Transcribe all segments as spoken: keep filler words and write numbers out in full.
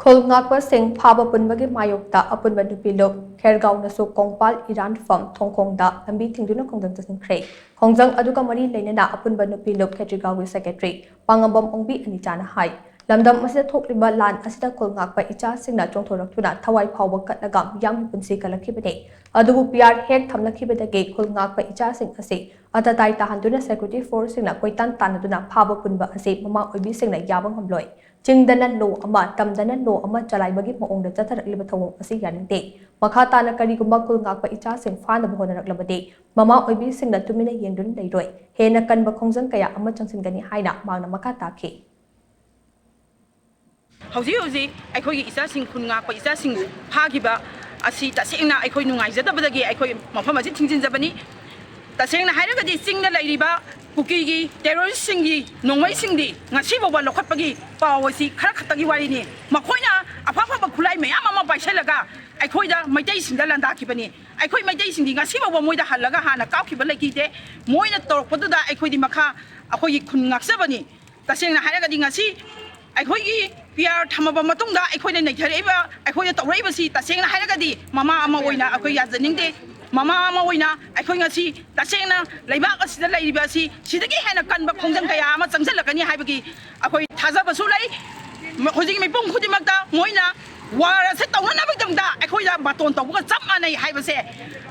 ꯈꯨꯜ ꯉꯥꯛꯄꯁꯤꯡ ꯐꯥꯕ ꯄꯨꯟꯕꯒꯤ ꯃꯥꯌꯣꯛꯇ ꯑꯄꯨꯟꯕ ꯅꯨꯄꯤ ꯂꯨꯞ ꯈꯦꯔꯒꯥꯎꯅꯁꯨ ꯀꯣꯡꯄꯥꯜ ꯏꯔꯥꯟꯐꯝ ꯊꯣꯡꯈꯣꯡꯗ ꯂꯝꯕꯤ ꯊꯤꯡꯗꯨꯅ ꯈꯣꯡꯖꯪ ꯆꯠꯁꯤꯟꯈ꯭ꯔꯦ꯫ ꯈꯣꯡꯖꯪ ꯑꯗꯨꯒ ꯃꯔꯤ ꯂꯩꯅꯅ ꯑꯄꯨꯟꯕ ꯅꯨꯄꯤ ꯂꯨꯞ ꯈꯦꯇ꯭ꯔꯤꯒꯥꯎꯒꯤ ꯁꯦꯀ꯭ꯔꯦꯇꯔꯤ ꯄꯥꯉꯝꯕꯝ ꯑꯣꯡꯕꯤ ꯑꯅꯤꯆꯥꯅ ꯍꯥꯏ, ꯂꯝꯗꯝ ꯑꯁꯤꯗ ꯊꯣꯛꯂꯤꯕ ꯂꯥꯟ ꯑꯁꯤꯗ ꯈꯨꯜ ꯉꯥꯛꯄ ꯏꯆꯥꯁꯤꯡꯅ ꯆꯣꯡꯊꯣꯔꯛꯇꯨꯅ ꯊꯋꯥꯏ ꯐꯥꯎꯕ ꯀꯠꯂꯒ ꯃꯤꯌꯥꯝꯒꯤ ꯄꯨꯟꯁꯤ ꯀꯜꯂꯛꯈꯤꯕꯅꯤ꯫ ꯑꯗꯨꯕꯨ ꯄꯤꯌꯥꯔ ꯍꯦꯛ ꯊꯝꯂꯛꯈꯤꯕꯗꯒꯤ ꯈꯨꯜ ꯉꯥꯛꯄ ꯏꯆꯥꯁꯤꯡ ꯑꯁꯤ ꯑꯇꯇꯥꯏ ꯇꯥꯍꯟꯗꯨꯅ ꯁꯦꯀ꯭ꯌꯨꯔꯤꯇꯤ ꯐꯣꯔꯁꯁꯤꯡꯅ ꯀꯣꯏꯇꯥꯟ ꯇꯥꯟꯅꯗꯨꯅ ꯐꯥꯕ ꯄꯨꯟꯕ ꯑꯁꯤ ꯃꯃꯥ ꯑꯣꯏꯕꯤꯁꯤꯡꯅ ꯌꯥꯕ ꯉꯝꯂꯣꯏ꯫ ꯆꯤꯡꯗꯅ ꯂꯣ ꯑꯃ, ꯇꯝꯗꯅ ꯂꯣ ꯑꯃ ꯆꯂꯥꯏꯕꯒꯤ ꯃꯑꯣꯡꯗ ꯆꯠꯊꯔꯛꯂꯤꯕ ꯊꯧꯑꯣꯡ ꯑꯁꯤ ꯌꯥꯅꯤꯡꯗꯦ꯫ ꯃꯈꯥ ꯇꯥꯅ ꯀꯔꯤꯒꯨꯝꯕ ꯈꯨꯜ ꯉꯥꯛꯄ ꯏꯆꯥꯁꯤꯡ ꯐꯥꯅꯕ ꯍꯣꯠꯅꯔꯛꯂꯕꯗꯤ ꯃꯃꯥ ꯑꯣꯏꯕꯤꯁꯤꯡꯅ ꯇꯨꯃꯤꯟꯅ ꯌꯦꯡꯗꯨꯅ ꯂꯩꯔꯣꯏ꯫ ꯍꯦꯟꯅ ꯀꯟꯕ ꯈꯣꯡꯖꯪ ꯀꯌꯥ ꯑꯃ ꯆꯪꯁꯤꯟꯒꯅꯤ ꯍꯥꯏꯅ ꯃꯍꯥꯛꯅ ꯃꯈꯥ ꯇꯥꯈꯤ꯫ ꯍꯧꯖꯤꯛ ꯍꯧꯖꯤꯛ ꯑꯩꯈꯣꯏꯒꯤ ꯏꯆꯥꯁꯤꯡ, ꯈꯨꯟ ꯉꯥꯛꯄ ꯏꯆꯥꯁꯤꯡ ꯐꯥꯈꯤꯕ ꯑꯁꯤ ꯇꯁꯦꯡꯅ ꯑꯩꯈꯣꯏ ꯅꯨꯡꯉꯥꯏꯖꯗꯕꯗꯒꯤ ꯑꯩꯈꯣꯏ ꯃꯐꯝ ꯑꯁꯤ ꯊꯤꯡꯖꯤꯟꯖꯕꯅꯤ꯫ ꯇꯁꯦꯡꯅ ꯍꯥꯏꯔꯒꯗꯤ ꯆꯤꯡꯗ ꯂꯩꯔꯤꯕ ꯀꯨꯀꯤꯒꯤ ꯇꯦꯔꯣꯔꯤꯁꯁꯤꯡꯒꯤ ꯅꯣꯡꯃꯩꯁꯤꯡꯗꯤ ꯉꯁꯤ ꯐꯥꯎꯕ ꯂꯧꯈꯠꯄꯒꯤ ꯄꯥꯎ ꯑꯁꯤ ꯈꯔ ꯈꯛꯇꯒꯤ ꯋꯥꯔꯤꯅꯤ꯫ ꯃꯈꯣꯏꯅ ꯑꯐ ꯑꯐꯕ ꯈꯨꯠꯂꯥꯏ ꯃꯌꯥꯝ ꯑꯃ ꯄꯥꯏꯁꯜꯂꯒ ꯑꯩꯈꯣꯏꯗ, ꯃꯩꯇꯩꯁꯤꯡꯗ ꯂꯥꯟꯗꯥꯈꯤꯕꯅꯤ꯫ ꯑꯩꯈꯣꯏ ꯃꯩꯇꯩꯁꯤꯡꯗꯤ ꯉꯁꯤ ꯐꯥꯎꯕ ꯃꯣꯏꯗ ꯍꯜꯂꯒ ꯍꯥꯟꯅ ꯀꯥꯞꯈꯤꯕ ꯂꯩꯈꯤꯗꯦ꯫ ꯃꯣꯏꯅ ꯇꯧꯔꯛꯄꯗꯨꯗ ꯑꯩꯈꯣꯏꯗꯤ ꯃꯈꯥ ꯑꯩꯈꯣꯏꯒꯤ ꯈꯨꯟ ꯉꯥꯛꯆꯕꯅꯤ꯫ ꯇꯁꯦꯡꯅ ꯍꯥꯏꯔꯒꯗꯤ ꯉꯁꯤ ꯑꯩꯈꯣꯏꯒꯤ ꯄꯤꯌꯥꯔ ꯊꯝꯃꯕ ꯃꯇꯨꯡꯗ ꯑꯩꯈꯣꯏꯅ ꯅꯩꯊꯔꯛꯏꯕ, ꯑꯩꯈꯣꯏꯅ ꯇꯧꯔꯛꯏꯕꯁꯤ ꯇꯁꯦꯡꯅ ꯍꯥꯏꯔꯒꯗꯤ ꯃꯃꯥ ꯑꯃ ꯑꯣꯏꯅ ꯑꯩꯈꯣꯏ ꯌꯥꯖꯅꯤꯡꯗꯦ꯫ ꯃꯃꯥ ꯑꯃ ꯑꯣꯏꯅ ꯑꯩꯈꯣꯏ ꯉꯁꯤ ꯇꯁꯦꯡꯅ ꯂꯩꯕꯥꯛ ꯑꯁꯤꯗ ꯂꯩꯔꯤꯕ ꯑꯁꯤ ꯁꯤꯗꯒꯤ ꯍꯦꯟꯅ ꯀꯟꯕ ꯈꯣꯡꯖꯪ ꯀꯌꯥ ꯑꯃ ꯆꯪꯁꯤꯜꯂꯛꯀꯅꯤ ꯍꯥꯏꯕꯒꯤ ꯑꯩꯈꯣꯏ ꯊꯥꯖꯕꯁꯨ ꯂꯩ꯫ ꯍꯧꯖꯤꯛ ꯃꯤꯄꯨꯝ ꯈꯨꯗꯤꯡꯃꯛꯇ ꯃꯣꯏꯅ ꯋꯥꯔ ꯑꯁꯤ ꯇꯧꯅꯅꯕꯒꯤꯗꯃꯛꯇ ꯑꯩꯈꯣꯏꯗ ꯕꯥꯇꯣꯟ ꯇꯧꯕꯒ ꯆꯞ ꯃꯥꯟꯅꯩ ꯍꯥꯏꯕꯁꯦ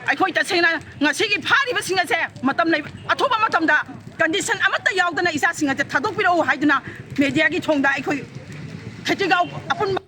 ꯑꯩꯈꯣꯏ ꯇꯁꯦꯡꯅ ꯉꯁꯤꯒꯤ ꯐꯥꯔꯤꯕꯁꯤꯡ ꯑꯁꯦ ꯃꯇꯝ ꯂꯩ, ꯑꯊꯨꯕ ꯃꯇꯝꯗ ꯀꯟꯗꯤꯁꯟ ꯑꯃꯠꯇ ꯌꯥꯎꯗꯅ ꯏꯆꯥꯁꯤꯡ ꯑꯁꯦ ꯊꯥꯗꯣꯛꯄꯤꯔꯛꯎ ꯍꯥꯏꯗꯨꯅ ꯃꯦꯗꯤꯌꯥꯒꯤ ꯊꯣꯡꯗ ꯑꯩꯈꯣꯏ ꯈꯦꯇ꯭ꯔꯤꯒꯥꯎ ꯑꯄꯨꯟꯕ